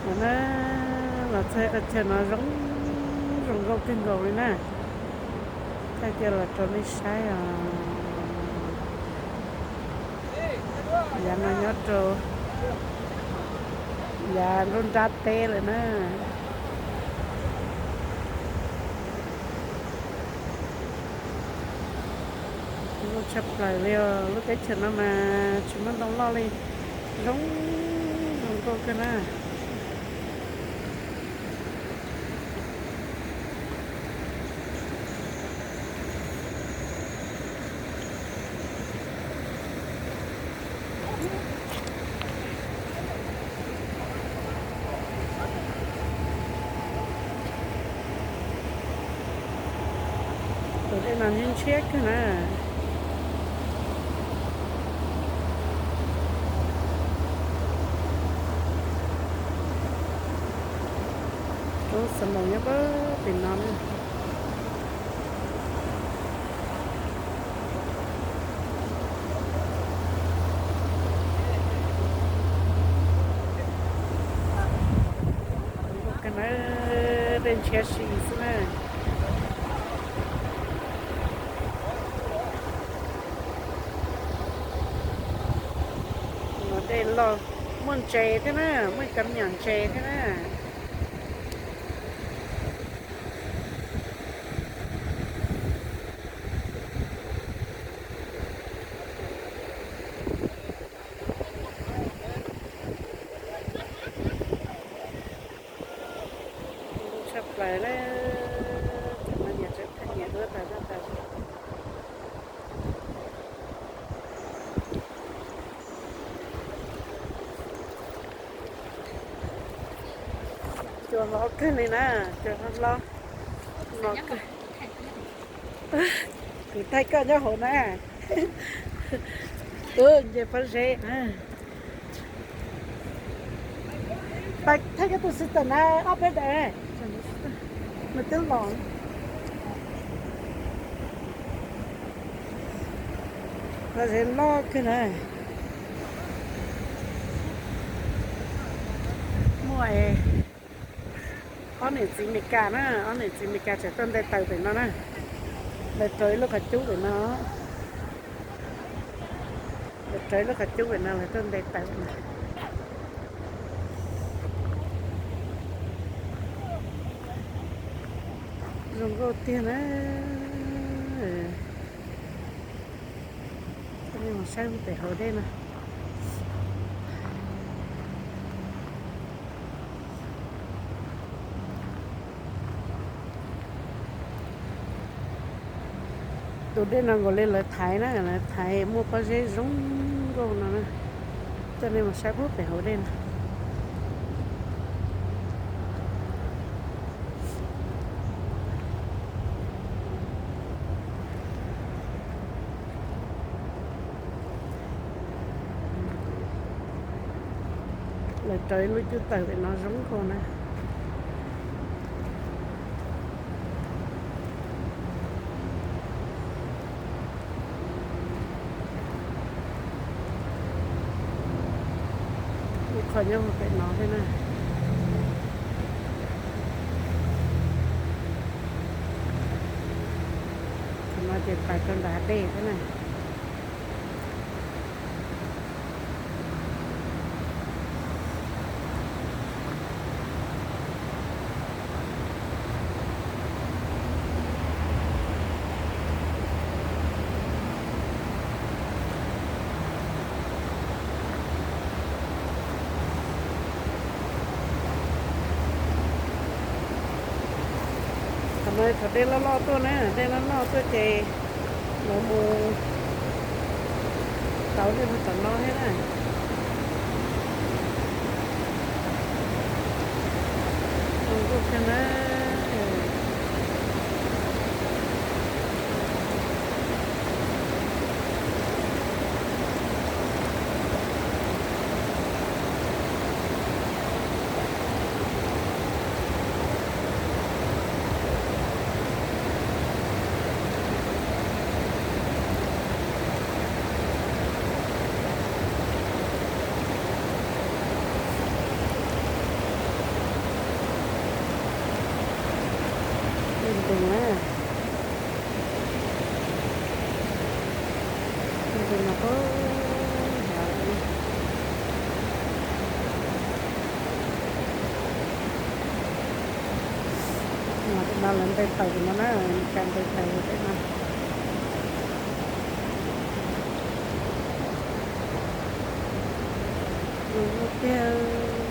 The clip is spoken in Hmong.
No na, los txog qhov chaw no zoo, zoo nkauj kawg nkaus li na. Thaij kiag los rau nej saib os. Yav no nyob rau yav nruab nrab teb lawm na. Zoo nkauj tshaj plaws li os, lub teb chaws no mas tsis muaj ntoo loj li, zoo, zoo nkauj kawg na. Tus dej no ntshiab ntshiab kawg na. Roob xas moos nyob pem no na. Dej ntshiab si xwb na. Dej loj, muaj ntses thiab na, muaj cov me nyuam ntses thiab na. Tshaj plaws na, cov no nyias tseem thaij nyias duab tas zaj tas zog. Cua hlob kawg li na, cua hlob hlob no kawg. Kuv thaij koj nyob hauv na. Nce pob zeb na. Thaij koj tus sister na, ob peb daim. Nws twb los. Pob zeb loj kawg na. Muaj ob niam txiv Meskas na, ob niam txiv Meskas tseem tuaj nte taws pem no na. Lawv rau ib lub qhov cub pem no. Lawv rau ib lub qhov cub pem no lawv tuaj nte taws na. Zoo nkauj tiag na. Coj nej mus saib pem hauv dej no. Tus dej no nkaus li lawv thaiv na, lawv thaiv muaj pob zeb zoo nkauj no na. Coj nej mus saib puag pem hauv dej no. Lawv rau ib lub cub taws pem no zoo nkauj na. Ib qho nyob hauv pem no thiab na. Qhov no ces pais rau nram dej thiab na. Qhov no thaum dej loj loj tuaj na, dej loj loj tuaj ces lawv mus tauv dej puag tom no thiab na. Zoo nkauj kawg na. Tus na, tus no puag nrad lawm. Tus no lawv ntes taws tus no na, Meskas ntes taws tus teb no. Zoo tiag.